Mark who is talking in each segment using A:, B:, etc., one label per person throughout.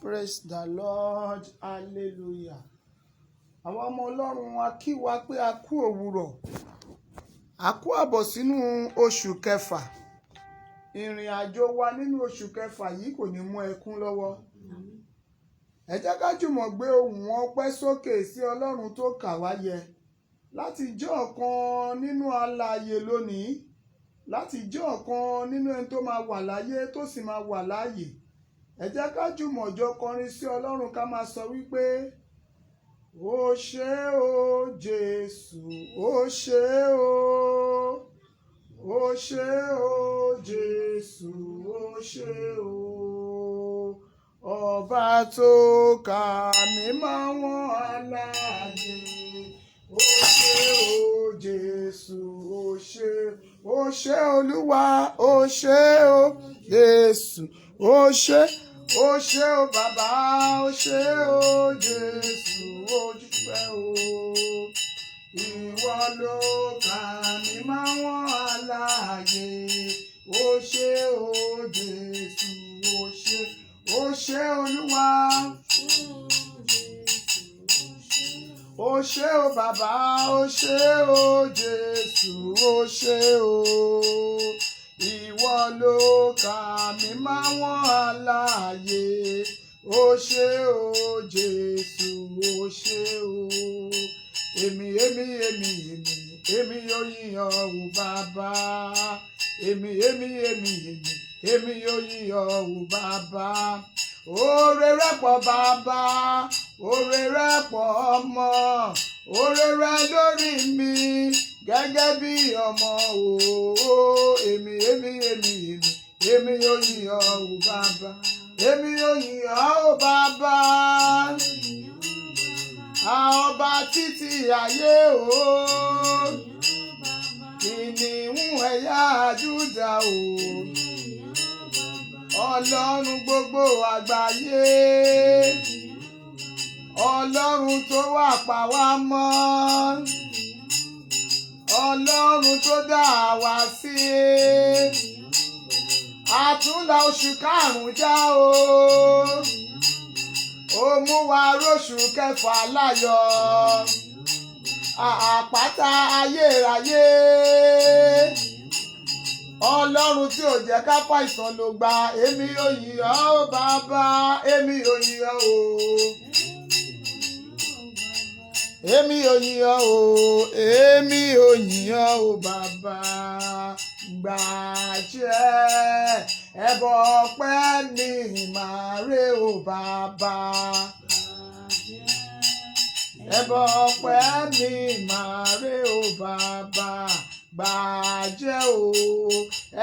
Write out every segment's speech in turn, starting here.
A: Praise the Lord, hallelujah. Àwọn ọmọ Ọlọ́run, a kí wa pé a kú òwúrọ̀, a kú àbọ̀ sínú oṣù kẹfà. Ìrìn àjò wa nínú oṣù kẹfà yìí kò ní mú ẹkún lọ́wọ́. Ẹ jẹ́ ká jùmọ̀ gbé ohùn ọpẹ́ sókè sí Ọlọ́run tó kà wá yẹ láti jẹ́ ọ̀kan nínú alààyè lónìí, láti jẹ́ ọ̀kan nínú ẹni tó máa wà láyé tó sì máa wà láàyè. Ẹ jẹ́ ká jùmọ̀ jọ kọrin sí Ọlọ́run, ká máa sọ wípé, "Ó ṣé o Jésù, ó ṣé o, ó ṣé o Jésù, ó ṣé o. Ọba tó kà mí mọ́ wọn alààyè. Ó ṣé o Jésù, ó ṣé, ó ṣé Olúwa, ó ṣé o Jésù, ó ṣé, ó ṣé o Bàbá, ó ṣé o Jésù, ó dúpẹ́ o. Ìwọ ló kà mí mọ́ wọn alààyè. Ó ṣé o Jésù, ó ṣé, ó ṣé Olúwa. Ó ṣé o Bàbá, ó ṣé o Jésù, ó ṣé o. Ìwọ ló kà mí mọ́ wọn alààyè. Ó ṣé o Jésù, ó ṣé o. Èmi, èmi, èmi, èmi, èmi yóò yìn ọ́ o Bàbá. Èmi, èmi, èmi, èmi, èmi yóò yìn ọ́ o Bàbá. Oore rẹ̀ pọ̀ Bàbá, oore rẹ̀ pọ̀ ọmọ, oore rẹ̀ lórí mi gẹ́gẹ́ bí ọmọ o. Èmi, èmi, èmi, èmi, èmi yóò yìn ọ́ o Bàbá. Èmi yóò yìn ọ́ o Bàbá. Ọba títí ayé o. Kìnìún ẹ̀yà Júdà o. Ọlọ́run gbogbo àgbáyé. Ọlọ́run tó wà pa wá mọ́. Ọlọ́run tó dá wa sí. Àtúnlá oṣù karùn-ún já o. Ó mú wa róṣù kẹfà láyọ̀. Àpáta ayérayé. Ọlọ́run tí ò jẹ́ ká fàìsàn ló gbà. Èmi yóò yìn ọ́ o Bàbá, èmi yóò yìn ọ́ o. Èmi yóò yìn ọ́ o, èmi yóò yìn ọ́ o Bàbá. Gbàjẹ́ ẹbọ ọpẹ́ mi màá rè o Bàbá. Ẹbọ ọpẹ́ mi màá rè o Bàbá. Gbàjẹ́ o,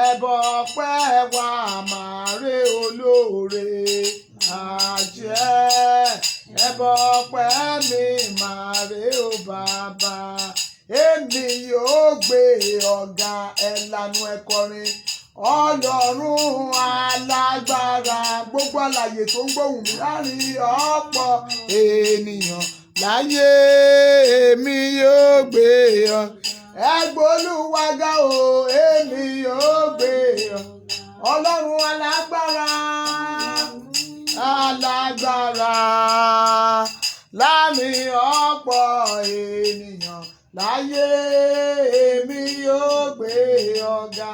A: ẹbọ ọpẹ́ wa màá rè olóore. Gbàjẹ́ ẹbọ ọpẹ́ mi màá rè o Bàbá. Èmi yóò gbé ọ̀gá, ẹ̀lànà ẹ̀kọrin. Ọlọ́run alágbára, gbogbo alààyè tó ń gbóhùn mi láàrin ọ̀pọ̀ ènìyàn láyé, èmi yóò gbé ọ. Ẹgbẹ́ ga o, èmi yóò gbé ọ. Ọlọ́run alágbára, alágbára, láàrin ọ̀pọ̀ ènìyàn láyé, èmi yóò gbé ọ̀gá.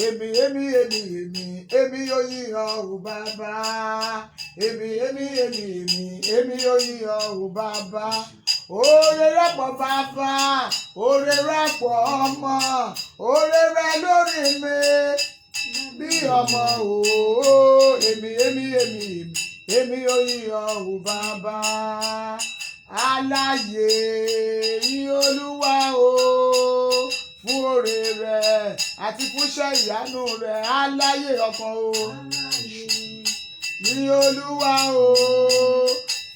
A: Èmi, èmi, èmi, èmi, èmi yóò yìn ọ́ o Bàbá. Èmi, èmi, èmi, èmi, èmi yóò yìn ọ́ o Bàbá. Oore rẹ̀ pọ̀ Bàbá, oore rẹ̀ pọ̀ ọmọ, oore rẹ̀ lórí mi bí ọmọ o. Èmi, èmi, èmi, èmi, èmi yóò yìn ọ́ o Bàbá. Alààyè yìn Olúwa o, fún oore rẹ̀ àti fúnṣẹ́ ìyanu rẹ̀. Alààyè ọkàn o. Yìn Olúwa o,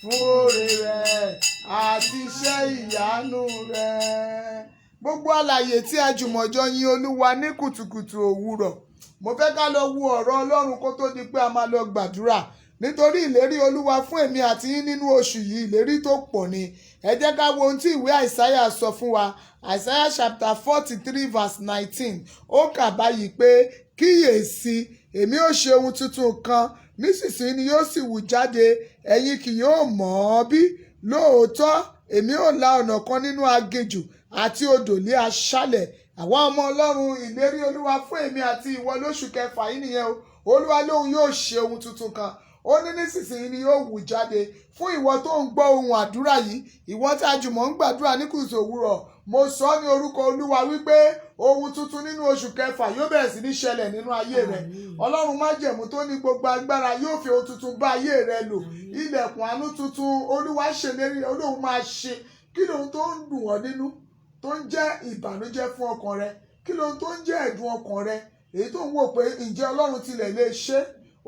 A: fún oore rẹ̀ àti iṣẹ́ ìyanu rẹ̀. Gbogbo alààyè tí a jùmọ̀jọ yin Olúwa ní kùtùkùtù òwúrọ̀. Mo fẹ́ ká lọ wo ọ̀rọ̀ Ọlọ́run kó tó di pé a máa lọ gbàdúrà. Nítorí ìlérí Olúwa fún èmi àti yín nínú oṣù yìí, ìlérí tó pọ̀ ni. Ẹ jẹ́ ká wo ohun tí ìwé Àìsáyà sọ fún wa. Isaiah chapter 43 verse 19. Ó kà báyìí pé, "Kíyèsí, èmi ó ṣe ohun tuntun kan. Nísinsìnyí ni yóò sì wù jáde, ẹ̀yin kì yóò mọ̀ ọ́ bí. Lóòótọ́ èmi ó la ọ̀nà kan nínú aginjù àti odò ní aṣálẹ̀. Àwa ọmọ Ọlọ́run, ìlérí Olúwa fún èmi àti ìwọ lóṣù kẹfà yìí nìyẹn o. Olúwa lóun yóò ṣe ohun tuntun kan. Ó ní nísinsìnyí ni yóò wù jáde. Fún ìwọ tó ń gbọ́ ohun àdúrà yìí, ìwọ tí a jùmọ̀ ń gbàdúrà ní kùtù òwúrọ̀, mo sọ ní orúkọ Olúwa wípé ohun tuntun nínú oṣù kẹfà yóò bẹ̀rẹ̀ sí ní ṣẹlẹ̀ nínú ayé rẹ. Ọlọ́run májẹ̀mú tó ní gbogbo agbára yóò fi ohun tuntun bá ayé rẹ lò. Ilẹ̀kùn àánú tuntun, Olúwa ṣèlérí, Olóhun máa ṣe. Kí lóhun tó ń dùn ọ́ nínú, tó ń jẹ́ ìbànújẹ́ fún ọkàn rẹ? Kí lóhun tó ń jẹ́ ẹ̀dùn ọkàn rẹ, èyí tó ń wò pé ǹjẹ́ Ọlọ́run tilẹ̀ lè ṣe?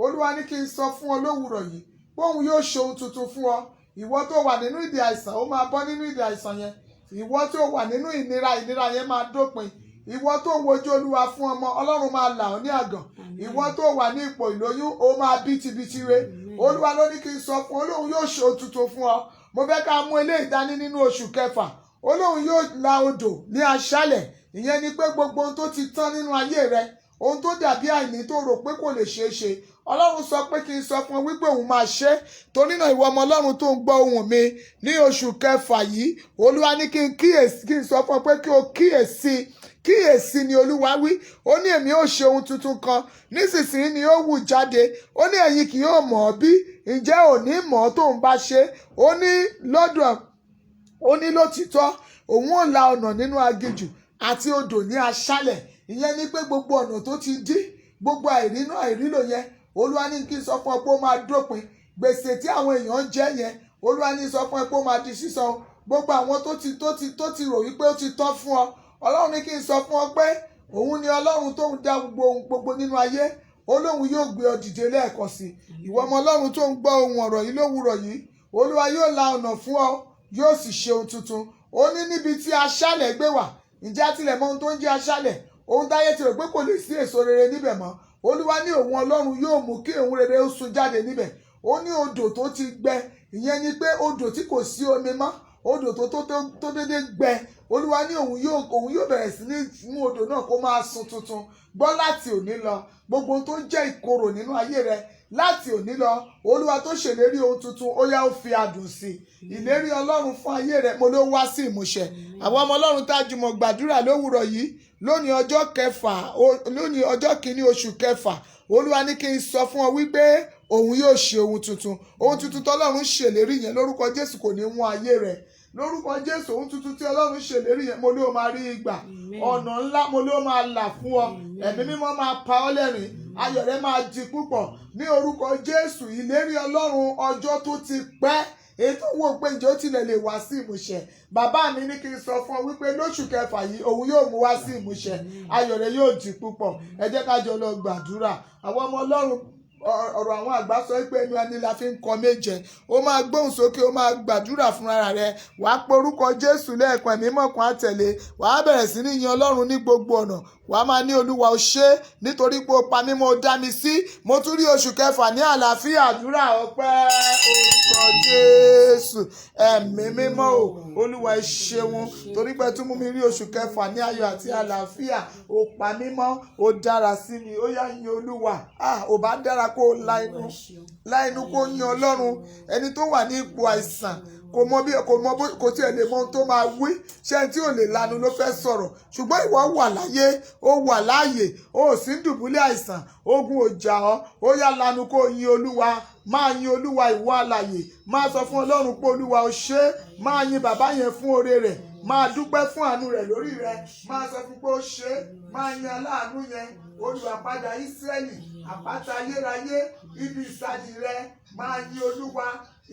A: Olúwa ní kí n sọ fún ọ lówùrọ̀ yìí pé òun yóò ṣe ohun tuntun fún ọ. Ìwọ tó wà nínú ìdè àìsàn, ó máa bọ́ nínú ìdè àìsàn yẹn. Ìwọ tó wà nínú ìnira, ìnira yẹn máa dópin. Ìwọ tó ń wojú Olúwa fún ọmọ, Ọlọ́run máa là ọ́ ní àgàn. Ìwọ tó wà ní ipò ìlóyún, ó máa bí tibitire. Olúwa ló ní kí n sọ fún ọ, Olóhun yóò ṣe ohun tuntun fún ọ. Mo fẹ́ ká mú eléyìí dání nínú oṣù kẹfà. Olóhun yóò la odò ní aṣálẹ̀. Ìyẹn ni pé gbogbo ohun tó ti tán nínú ayé rẹ, ohun tó dàbí àìní tó rò pé kò lè ṣeé ṣe, Ọlọ́run sọ pé kí n sọ fún ọ wípé òun máa ṣe. Torí náà, ìwọ ọmọ Ọlọ́run tó ń gbọ́ ohùn mi ní oṣù kẹfà yìí, Olúwa ní kí n kíyèsí, kí n sọ fún ọ pé kí o kíyèsí. Kíyèsí ni Olúwa wí. Ó ní èmi ó ṣe ohun tuntun kan, nísinsìnyí ni ó wù jáde. Ó ní ẹ̀yin kì yóò mọ̀ ọ́ bí. Ǹjẹ́ ò ní mọ̀ ọ́ tóun bá ṣe? Ó ní lọ́dọ̀, ó ní lótìtọ́ òun ó la ọ̀nà nínú aginjù àti odò ní aṣálẹ̀. Ìyẹn ni pé gbogbo ọ̀nà tó ti dí, gbogbo àìrínú àìrílò yẹn, Olúwa ní kí n sọ fún ọ pé ó máa dópin. Gbèsè tí àwọn èèyàn ń jẹ yẹn, Olúwa ní sọ fún ẹ pé ó máa di sísan. Gbogbo àwọn tó ti rò wípé ó ti tán fún ọ, Ọlọ́run ní kí n sọ fún ọ pé òun ni Ọlọ́run tó ń dá gbogbo ohun gbogbo nínú ayé. Olóhun yóò gbé ọ dìde lẹ́ẹ̀kan sí. Ìwọ ọmọ Ọlọ́run tó ń gbọ́ ohun ọ̀rọ̀ yìí lówùrọ̀ yìí, Olúwa yóò la ọ̀nà fún ọ, yóò sì ṣe ohun tuntun. Ó ní níbi tí aṣálẹ̀ gbé wà. Ǹjẹ́ a tilẹ̀ mọ ohun tó ń jẹ́ aṣálẹ̀? Ohun táyé ti rò pé kò lè sí èso rere níbẹ̀ mọ́, Olúwa ní òun Ọlọ́run yóò mú kí ohun rere ó sun jáde níbẹ̀. Ó ní odò tó ti gbẹ, ìyẹn ni pé odò tí kò sí omi mọ́, odò tó dédé gbẹ, Olúwa ní òun yóò bẹ̀rẹ̀ sí ní mú odò náà kó máa sun tuntun. Gbọ́, láti òní lọ, gbogbo ohun tó jẹ́ ìkorò nínú ayé rẹ, láti òní lọ, Olúwa tó ṣèlérí ohun tuntun, ó yá, ó fi adùn sí i. Ìlérí Ọlọ́run fún ayé rẹ, mo ló wá sí ìmúṣẹ. Àwọn ọmọ Ọlọ́run tá a jùmọ̀ gbàdúrà lówùrọ̀ yìí, lónìí ọjọ́ kẹfà, lónìí ọjọ́ kìíní oṣù kẹfà, Olúwa ní kí n sọ fún ọ wípé òun yóò ṣe ohun tuntun. Ohun tuntun tọ́lọ́run ṣèlérí yẹn, lórúkọ Jésù, kò ní wọ́n ayé rẹ. Lórúkọ Jésù, ohun tuntun tí Ọlọ́run ṣèlérí yẹn, mo ló máa rí ìgbà. Ọ̀nà ńlá, mo ló máa là fún ọ. Ẹ̀mí Mímọ́ máa pa ọ́ lẹ́rìn, ayọ̀ rẹ máa di púpọ̀ ní orúkọ Jésù. Ìlérí Ọlọ́run ọjọ́ tó ti pẹ́, èyí tó wò pé ǹjẹ́ ó tilẹ̀ lè wá sí ìmúṣẹ, bàbá mi ní kí n sọ fún ọ wípé lóṣù kẹfà yìí, òun yóò mú wá sí ìmúṣẹ, ayọ̀ rẹ yóò di púpọ̀. Ẹ jẹ́ ká jọ lọ gbàdúrà. Àwọn ọmọ Ọlọ́run, ọ̀rọ̀ àwọn àgbà sọ pé ẹnu ẹni la fi ń kọ méje. Ó máa gbóhùn sókè, ó máa gbàdúrà fúnra rẹ. Wàá porúkọ Jésù lẹ́ẹ̀kan, Ẹ̀mí mọ̀kan àtẹ̀lé. Wàá bẹ̀rẹ̀ sí ní yin Ọlọ́run ní gbogbo ọ̀nà. Wàá máa ní, "Olúwa, ó ṣé, nítorí pé ó pa mí mọ́, ó dá mi sí, mo tún rí oṣù kẹfà ní àlàáfíà." Àdúrà ọpẹ́. Orúkọ Jésù, Ẹ̀mí Mímọ́ o, Olúwa, ẹ ṣeun torí pé tún mú mi rí oṣù kẹfà ní ayọ̀ àti àlàáfíà. Ó pa mí mọ́, ó dára sí mi. Ó yá, yin Olúwa. Ah, ò bá dára kó o la inú, la inú kó yin Ọlọ́run. Ẹni tó wà ní ipò àìsàn kò mọ bí, kò mọ bó, kò tiẹ̀ lè mọ ohun tó máa wí. Ṣé ẹni tí ò lè lanu ló fẹ́ sọ̀rọ̀? Ṣùgbọ́n ìwọ wà láyé, ó wà láàyè, ó sì ń dùbúlẹ̀ àìsàn, ogun ò jà ọ́. Ó yá, lanu kó yin Olúwa. Máa yin Olúwa, ìwọ alààyè. Máa sọ fún Ọlọ́run pé, "Olúwa, ó ṣé." Máa yin bàbá yẹn fún oore rẹ̀, máa dúpẹ́ fún àánú rẹ̀ lórí rẹ̀, máa sọ fún pé ó ṣé. Máa yin aláàánú yẹn, olùràpadà Ísírẹ́lì, àpáta ayérayé, ibi ìsádi rẹ. Máa yin Olúwa,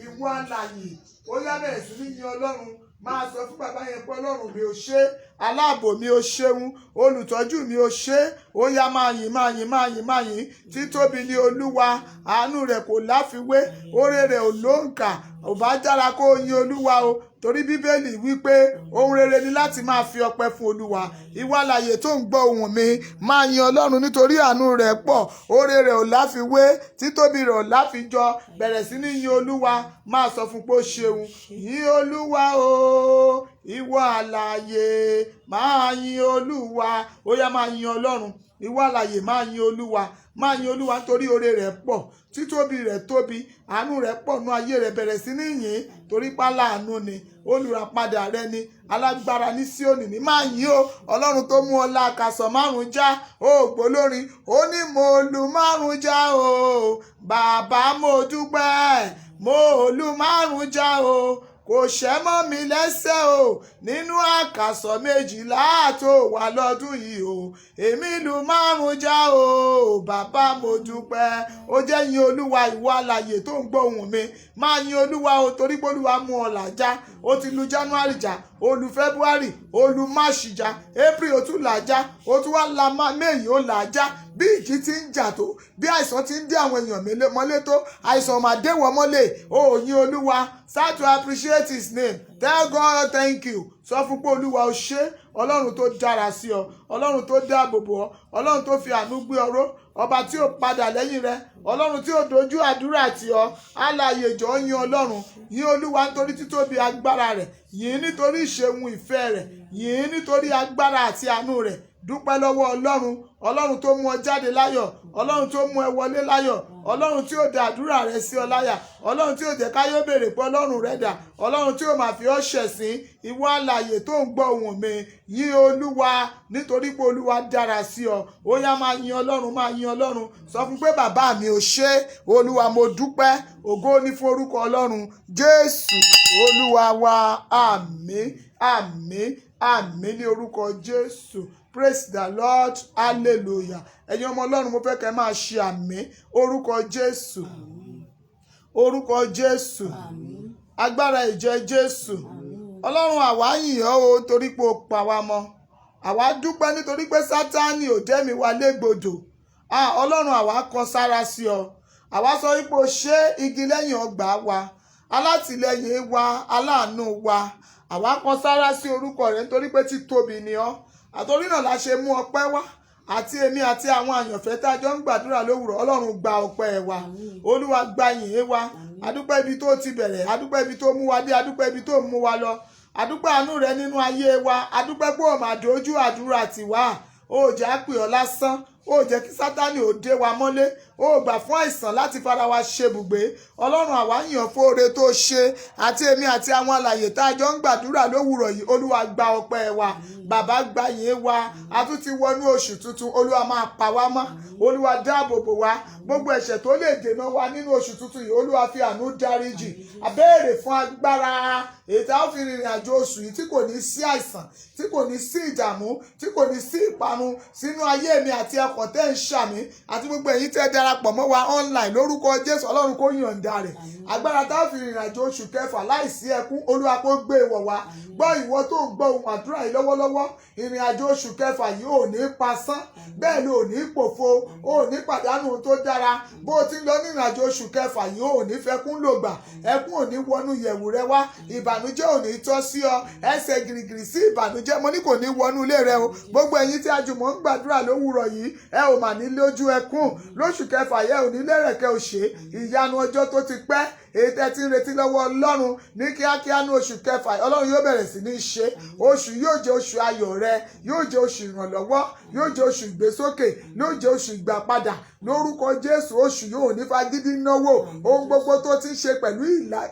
A: ìwọ alààyè. Ó yá, bẹ̀rẹ̀ sí ní yin Ọlọ́run. Máa sọ fún bàbá yẹn pé, "Ọlọ́run mi, ò ṣé. Aláàbò mi, ò ṣeun. Olùtọ́jú mi, ò ṣé." Ó yá, máa yìn, máa yìn, máa yìn, máa yìn. Títóbi ní Olúwa, àánú rẹ̀ kò láfiwé, oore rẹ̀ ò lóǹkà. Ò bá dára kó o yin Olúwa o, torí Bíbélì wípé ohun rere ni láti máa fi ọpẹ́ fún Olúwa. Ìwọ alààyè tó ń gbọ́ ohùn mi, máa yin Ọlọ́run nítorí àánú rẹ̀ pọ̀, oore rẹ̀ ò láfiwé, títóbi rẹ̀ ò láfijọ. Bẹ̀rẹ̀ sí ní yin Olúwa, máa sọ fún pé ó ṣeun. Yin Olúwa o, ìwọ alààyè, máa yin Olúwa. Ó yá, máa yin Ọlọ́run. Ìwọ alààyè, máa yin Olúwa, máa yin Olúwa, nítorí oore rẹ̀ pọ̀, títóbi rẹ̀ tóbi, àánú rẹ̀ pọ̀ nú ayé rẹ̀. Bẹ̀rẹ̀ sí ní yìn, torí pé aláàánú ni, olùràpadà rẹ ni, alágbára ní Síónì ní. Máa yìn o. Ọlọ́run tó mú ọ la àkàsọ̀ márùn já, ó gbólórin, ó ní, "Mo lu márùn já o, bàbá, mo dúpẹ́. Mo lu márùn já o, kò ṣẹ́ mọ́ mi lẹ́sẹ̀ o, nínú àkàsọ̀ 12 tó wà lọ́dún yìí o, èmi lu márùn já o, bàbá, mo dúpẹ́." Ó jẹ́ yin Olúwa. Ìwọ alààyè tó ń gbọ́ ohùn mi, máa yin Olúwa o, torí pé Olúwa mú ọ làjá. Ó ti lu January já, ó lu February, ó lu March já, April ó tún làjá, ó tún wá la May, ó làjá. Bí ìjì ti ń jà tó, bí àìsàn ti ń dé àwọn èèyàn mọ́lé tó, àìsàn mà déwọ̀ mọ́lẹ̀. Ó yin Olúwa. Start to appreciate his name. Tell God thank you. Sọ fún pé Olúwa, ó ṣé, Ọlọ́run tó dára sí ọ, Ọlọ́run tó dáàbò bò ọ, Ọlọ́run tó fi àánú gbé ọ ró, ọba tí ó padà lẹ́yìn rẹ, Ọlọ́run tí ó dojú àdúrà tì ọ́. Alààyè, jọ̀ọ́, yin Ọlọ́run. Yin Olúwa nítorí títóbi agbára rẹ̀. Yìn nítorí ìṣeun ìfẹ́ rẹ̀. Yìn nítorí agbára àti àánú rẹ̀. Dúpẹ́ lọ́wọ́ Ọlọ́run, Ọlọ́run tó mú ọ jáde láyọ̀, Ọlọ́run tó mú ẹ wọlé láyọ̀, Ọlọ́run tí ó da àdúrà rẹ sí ọ láyà, Ọlọ́run tí ó jẹ́ káyé béèrè pé Ọlọ́run rẹ dà, Ọlọ́run tí ó máa fi ọ́ ṣẹ̀sín. Ìwọ alààyè tó ń gbọ́ ohùn mi, yìn Olúwa, nítorí pé Olúwa dára sí ọ. Ó yá, máa yin Ọlọ́run, máa yin Ọlọ́run. Sọ fún pé, "Bàbá mi, ò ṣé. Olúwa, mo dúpẹ́." Ògo ní fún orúkọ Ọlọ́run. Jésù Olúwa wa. Àmín, àmín, àmín ní orúkọ Jésù. Praise the Lord, hallelujah. Ẹ̀yin ọmọ Ọlọ́run, mo fẹ́ kẹ́ máa ṣe àmín. Orúkọ Jésù, orúkọ Jésù, agbára ìjẹ Jésù. Ọlọ́run, àwa yìn ọ́ o, torí pé o pa wá mọ́. Àwa dúpẹ́ nítorí pé Sátánì ò dẹ́mi wa légbodò. Ah, Ọlọ́run, àwa kan sára sí ọ. Àwa sọ wípé o ṣe igi lẹ́yìn ọgbà wa, alátìlẹyìn wa, aláàánú wa. Àwa kan sára sí orúkọ rẹ, nítorí pé títóbi ni ọ́. Àtorí náà la ṣe mú ọpẹ́ wá, àti èmi àti àwọn àyànfẹ́ tá a jọ ń gbàdúrà lówùrọ̀. Ọlọ́run, gba ọpẹ́ wa. Olúwa, gba yìnyín wa. Adúpẹ́ ibi tó ti bẹ̀rẹ̀, adúpẹ́ ibi tó mú wa dé, adúpẹ́ ibi tó mú wa lọ. Adúpẹ́ àánú rẹ nínú ayé wa. Adúpẹ́ pé o máa dojú àdúrà tì wá, ó jẹ́ àpè ọ́ lásán, ó jẹ́ kí Sátánì ò dé wa mọ́lé, ó gbà fún àìsàn láti fara wa ṣe bùgbé. Ọlọ́run, àwa yìn fún oore tó ṣe, àti èmi àti àwọn alàyè tá a jọ ń gbàdúrà lówùrọ̀ yìí. Olúwa, gba ọpẹ́ wa. Bàbá, gba yìn wa. A tún ti wọnú oṣù tuntun. Olúwa, máa pa wá mọ́. Olúwa, dáàbò bò wá. Gbogbo ẹ̀ṣẹ̀ tó lè dènà wa nínú oṣù tuntun yìí, Olúwa, fi àánú dáríjì. A béèrè fún agbára èyí tá a fi rìnrìn àjò oṣù yìí, tí kò ní sí àìsàn, tí kò ní sí ìdààmú, tí kò ní sí ìparun sínú ayé mi àti ọkọ̀ tẹ́ ń ṣàmì àti gbogbo ẹ̀yin tẹ́ darapọ̀ mọ́ wa online. Lórúkọ Jésù, Ọlọ́run kó yọ̀ǹda rẹ̀. Agbára tá a fi rìnrìn àjò oṣù kẹfà láìsí ẹkún, Olúwa, kó gbé wọ̀ wá. Gbọ́, ìwọ tó ń gbọ́ ohun àdúrà yìí lọ́wọ́lọ́wọ́, ìrìn àjò oṣù kẹfà yìí, ò ní pasán, bẹ́ẹ̀ ni ò ní pòfo, ò ní pàdánù ohun tó dára. Bó o ti ń lọ ní ìrìn àjò oṣù kẹfà yìí, ò ní fẹkún lògbà, ẹkún ò ní wọnú yẹ̀wù rẹ wá, ìbànújẹ́ ò ní tọ́ sí ọ. Ẹsẹ̀ gìrìgìrì sí ìbànújẹ́, mo ní kò ní wọnú ilé rẹ o. Gbogbo ẹ̀yin tí a jùmọ̀ ń gbàdúrà lówùrọ̀ yìí, ẹ ò mà ní lójú ẹkún lóṣù kẹfà yẹ, ò ní lẹ́rẹ̀kẹ́ òṣè. Ìyanu ọjọ́ tó ti pẹ́, èyí tẹ́ ti ń retí lọ́wọ́ Ọlọ́run ní kíákíá ní oṣù kẹfà, Ọlọ́run yóò bẹ̀rẹ̀ sí ní ṣe. Oṣù yóò jẹ́ oṣù ayọ̀ rẹ, yóò jẹ́ oṣù ìrànlọ́wọ́, yóò jẹ́ oṣù ìgbésókè, yóò jẹ́ oṣù ìgbàpadà lórúkọ Jésù. Oṣù yóò ní fagídí náwó. Ohun gbogbo tó ti ń ṣe pẹ̀lú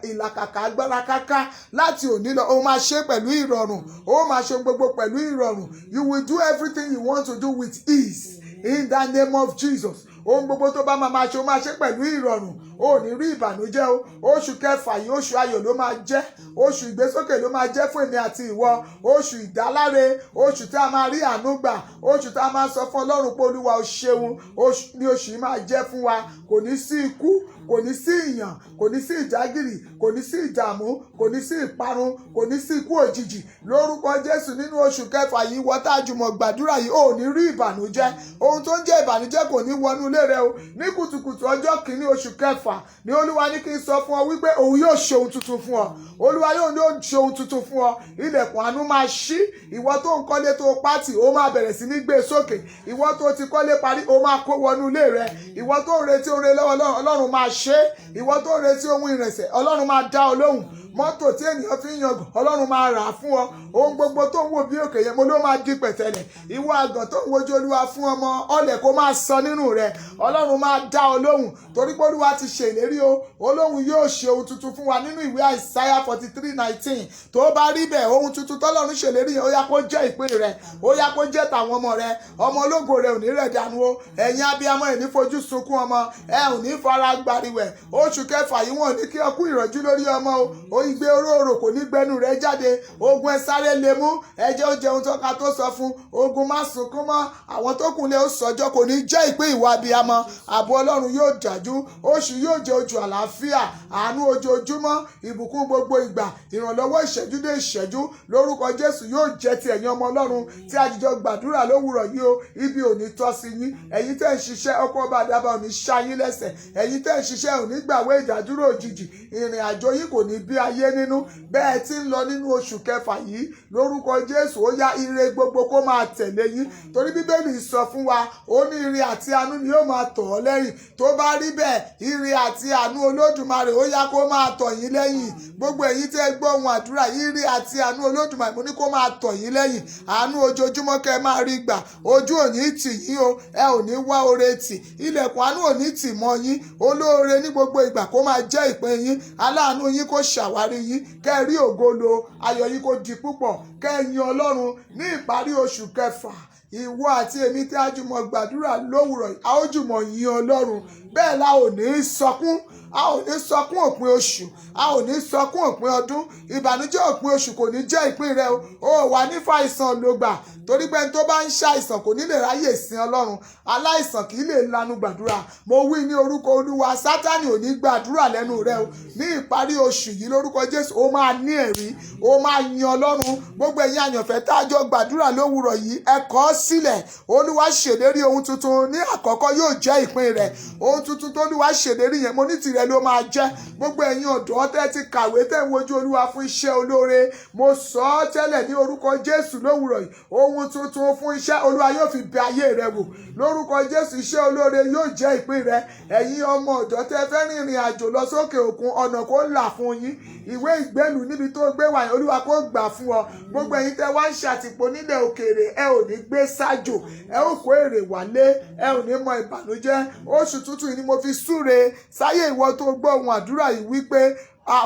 A: ìlàkàkà, agbára káká, láti òní lọ, ó máa ṣe pẹ̀lú ìrọ̀rùn. Ó máa ṣe ohun gbogbo pẹ̀lú ìrọ̀rùn. You will do everything you want to do with ease in the name of Jesus. Ohun gbogbo tó bá máa ṣe, ó máa ṣe pẹ̀lú ìrọ̀rùn. O ò ní rí ìbànújẹ́ o. Oṣù kẹfà yìí, oṣù ayọ̀ ló máa jẹ́, oṣù ìgbésókè ló máa jẹ́ fún èmi àti ìwọ, oṣù ìdáláre, oṣù tí a máa rí àánú gbà, oṣù tí a máa sọ fún Ọlọ́run pé Olúwa, o ṣeun, oṣù ní oṣù yìí máa jẹ́ fún wa. Kò ní sí ikú, kò ní sí ìyàn, kò ní sí ìdágìrì, kò ní sí ìdààmú, kò ní sí ìparun, kò ní sí ikú òjijì lórúkọ Jésù. Nínú oṣù kẹfà yìí, wọ́n tá a jùmọ̀ gbàdúrà yìí, ò ní rí ìbànújẹ́. Ohun tó ń jẹ́ ìbànújẹ́ kò ní wọnú ilé rẹ o. Ní kùtùkùtù ọjọ́ kìíní oṣù kẹfà ni Olúwa ní kí n sọ fún ọ wípé òun yóò ṣe ohun tuntun fún ọ. Olúwa yóò ní ó ṣe ohun tuntun fún ọ. Ilẹ̀kùn àánú máa ṣí. Ìwọ tó ń kọ́lé tó pátì, ó máa bẹ̀rẹ̀ sí ní gbé sókè. Ìwọ tó ti kọ́lé parí, ó máa kó wọnú ilé rẹ. Ìwọ tó ń retí oore lọ́wọ́ Ọlọ́run, Ọlọ́run máa ṣe é. Ìwọ tó ń retí ohun ìrẹ̀sẹ̀, Ọlọ́run máa dá ọ lóhùn. Mọ́tò tí ènìyàn fi ń yangàn, Ọlọ́run máa rà á fún ọ. Ohun gbogbo tó ń wò bí òkè yẹn, mo ló máa di pẹ̀tẹ́lẹ̀. Ìwọ àgàn tó ń wojú Olúwa fún ọmọ, ọlẹ̀ kó máa sọ nínú rẹ. Ọlọ́run máa dá ọ lóhùn, torí pé Olúwa ti ṣèlérí o, Olóhùn yóò ṣe ohun tuntun fún wa nínú ìwé Àìsáyà 43:19. Tó bá rí bẹ́ẹ̀, ohun tuntun tọ́lọ́run ṣèlérí yẹn, ó yá, kó jẹ́ ìpín rẹ, ó yá, kó jẹ́ tàwọn ọmọ rẹ. Ọmọ ológo rẹ ò ní rẹ̀ dànù o. Ẹ̀yin abiyamọ ẹ̀ ní fojú sunkún ọmọ, ẹ ò ní fara gbariwẹ̀. Oṣù kẹfà yìí, wọ́n ní kí ọ kú ìrọ̀jú lórí ọmọ o. Igbe oróòrò kò ní gbẹnu rẹ jáde. Ogun ẹ sáré lè mú ẹjẹ́ ó jẹun tó ká tó sọ fún ogun má sunkún mọ́, àwọn tó kù lé ó sọjọ́, kò ní jẹ́ ìpín ìwà abiyamọ. Ààbò Ọlọ́run yóò dájú. Oṣù yóò jẹ́ oṣù àlàáfíà, àánú ojoojúmọ́, ìbùkún gbogbo ìgbà, ìrànlọ́wọ́ ìṣẹ́jú dé ìṣẹ́jú. Lórúkọ Jésù, yóò jẹ́ ti ẹ̀yin ọmọ Ọlọ́run tí a jíjọ gbàdúrà lówùrọ̀ yìí o. Ibi ò ní tọ́ sí yín. Ẹ̀yin tẹ́ ń ṣiṣẹ́, ọkọ̀ ọba àdàbà ò ní ṣá yín lẹ́sẹ̀. Ẹ̀yin tẹ́ ń ṣiṣẹ́ ò ní gbàwé ìdádúró òjijì. Ìrìn àjò yín kò ní bí ayé nínú. Bẹ́ẹ̀ tí ń lọ nínú oṣù kẹfà yìí, lórúkọ Jésù, ó yá, ire gbogbo kó máa tẹ̀lé yín, torí Bíbélì sọ fún wa, ó ní ire àti àánú ni yóò máa tọ̀ ọ́ lẹ́yìn. Tó bá rí bẹ́ẹ̀, ire àti àánú Olódùmarè, ó yá, kó máa tọ̀ yín lẹ́yìn. Gbogbo ẹ̀yin tẹ́ gbọ́ ohun àdúrà, ire àti àánú Olódùmarè, mo ní kó máa tọ̀ yín lẹ́yìn. Àánú ojoojúmọ́ kẹ́ ẹ máa rí gbà. Ojú ò ní tì yín o, ẹ ò ní wá oore tì, ilẹ̀kùn àánú ò ní tì mọ́ yín. Olóore ní gbogbo ìgbà kó máa jẹ́ ìpín yín. Aláàánú yín kó ṣàwárí yín, kẹ́ ẹ rí ògo lo, ayọ̀ yín kó di púpọ̀, kẹ́ ẹ yin Ọlọ́run ní ìparí oṣù kẹfà. Ìwọ àti èmi tí a jùmọ̀ gbàdúrà lówùrọ̀, a ó jùmọ̀ yin Ọlọ́run. Bẹ́ẹ̀ la ò ní sọkún, a ò ní sọkún òpin oṣù, a ò ní sọkún òpin ọdún. Ìbànújẹ́ òpin oṣù kò ní jẹ́ ìpín rẹ o. Ó wà ní fàìsàn lògbà, torí pé ẹni tó bá ń ṣàìsàn kò ní lè ráyè sin Ọlọ́run. Aláìsàn kì í lè lanu gbàdúrà. Mo wí ní orúkọ Olúwa, Sátánì ò ní gbàdúrà lẹ́nu rẹ o. Ní ìparí oṣù yìí, lórúkọ Jésù, ó máa ní ẹ̀rí, ó máa yin Ọlọ́run. Gbogbo ẹ̀yin àyànfẹ́ tá a jọ gbàdúrà lówùrọ̀ yìí, ẹ kọ ọ́ sílẹ̀: Olúwa ṣèlérí ohun tuntun ní àkọ́kọ́, yóò jẹ́ ìpín rẹ̀. Ohun tuntun tó Olúwa ṣèlérí yẹn, mo ní tìrẹ ló máa jẹ́. Gbogbo ẹ̀yin ọ̀dọ́ tẹ́ ti kàwé, tẹ́ ń wojú Olúwa fún iṣẹ́ olóore, mo sọ ọ́ tẹ́lẹ̀ ní orúkọ Jésù lówùrọ̀ yìí, ohun tuntun fún iṣẹ́, Olúwa yóò fi bẹ ayé rẹ wò. Lórúkọ Jésù, iṣẹ́ olóore yóò jẹ́ ìpín rẹ. Ẹ̀yin ọmọ ọ̀dọ́ tẹ́ fẹ́ rìnrìn àjò lọ sókè òkun, ọ̀nà kó là fún yín. Ìwé ìgbélùú níbi tó gbé wà yẹn, Olúwa kó gbà fún ọ. Gbogbo ẹ̀yin tẹ́ wá ń ṣàtìpó nílẹ̀ òkèèrè, ẹ ò ní gbé sájò, ẹ ó kó èrè wálé, ẹ ò ní mọ ìbànújẹ́. Oṣù tuntun yìí ni mo fi súre sáyé ìwọ tó gbọ́ ohun àdúrà yìí wípé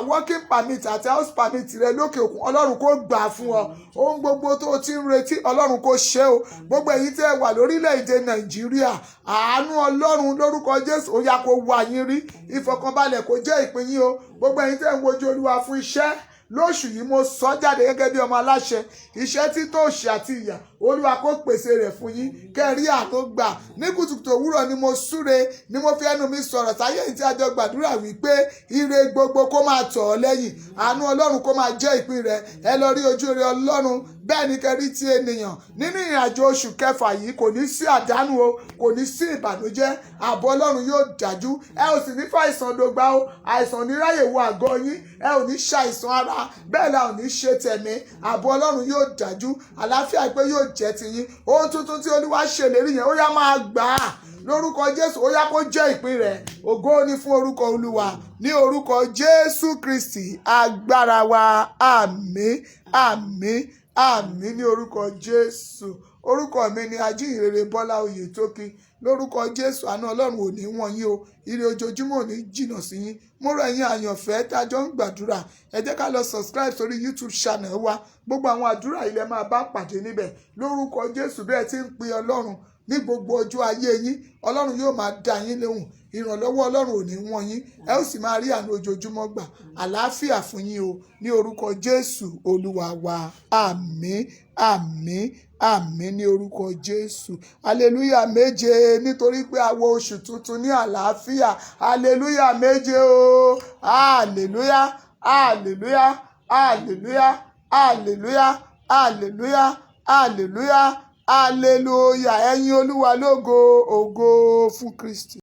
A: working permit àti house permit rẹ lókè òkun, Ọlọ́run kó gbà fún ọ. Ohun gbogbo tó o ti ń retí, Ọlọ́run kó ṣe o. Gbogbo èyí tẹ́ ẹ wà lórílẹ̀‐èdè Nàìjíríà, àánú Ọlọ́run, lórúkọ Jésù, ó yá, kó wá yín rí. Ìfọ̀kànbalẹ̀ kó jẹ́ ìpín yín o. Gbogbo èyí tẹ́ ń wojú Olúwa fún iṣẹ́ lóṣù yìí, mo sọ jáde gẹ́gẹ́ bí ọmọ aláṣẹ, iṣẹ́ tí tó ṣe àti ìyà, Olúwa kó pèsè rẹ̀ fún yín, kẹ́ ẹ rí àánú gbà. Ní kùtùkùtù òwúrọ̀ ni mo súre, ni mo fi ẹnu mi sọ̀rọ̀ sáyé tí a jọ gbàdúrà wípé ire gbogbo kó máa tọ̀ ọ́ lẹ́yìn, àánú Ọlọ́run kó máa jẹ́ ìpín rẹ. Ẹ lọ rí ojú rere Ọlọ́run, bẹ́ẹ̀ ni kẹ́ rí ti ènìyàn. Nínú ìrìn àjò oṣù kẹfà yìí, kò ní sí àdánù o, kò ní sí ìbànújẹ́. Ààbò Ọlọ́run yóò dájú. Ẹ ò sì ní fàìsàn dògbà o. Àìsàn ní ráyè wọ àgọ́ yín. Ẹ ò ní ṣàìsàn ara, bẹ́ẹ̀ la ò ní ṣe tẹ̀mí. Ààbò Ọlọ́run yóò dájú, àlàáfíà pé yóò jẹ́ ti yín. Ohun tuntun tí Olúwa ṣèlérí yẹn, ó yá, máa gbà á lórúkọ Jésù. Ó yá, kó jẹ́ ìpín rẹ̀. Ògo ni fún orúkọ Olúwa ní orúkọ Jésù Kristi agbára wa. Àmín, àmín, àmín ní orúkọ Jésù. Orúkọ mi ni Ajíhìnrere Bọ́lá Oyètókì. Lórúkọ Jésù, àánú Ọlọ́run ò ní wọ́n yín o, ire ojoojúmọ́ ò ní jìnnà sí yín. Mo rọ̀ ẹ̀yin àyànfẹ́ tá a jọ ń gbàdúrà, ẹ jẹ́ ká lọ subscribe sórí YouTube channel wa. Gbogbo àwọn àdúrà ilẹ̀ máa bá pàdé níbẹ̀. Lórúkọ Jésù, bí ẹ ti ń pe Ọlọ́run ní gbogbo ọjọ́ ayé yín, Ọlọ́run yóò máa dá yín lóhùn. Ìrànlọ́wọ́ Ọlọ́run ò ní wọ́n yín, ẹ ó sì máa rí àánú ojoojúmọ́ gbà. Àlàáfíà fún yín o ní orúkọ Jésù Olúwa wa. Àmín, àmín, àmín ní orúkọ Jésù. Aleluya méje, nítorí pé a wọ oṣù tuntun ní àlàáfíà. Aleluya méje o! Aleluya, aleluya, aleluya, aleluya, aleluya, aleluya, aleluya! Ẹ̀yin Olúwa lógo! Ògo fún Kristi.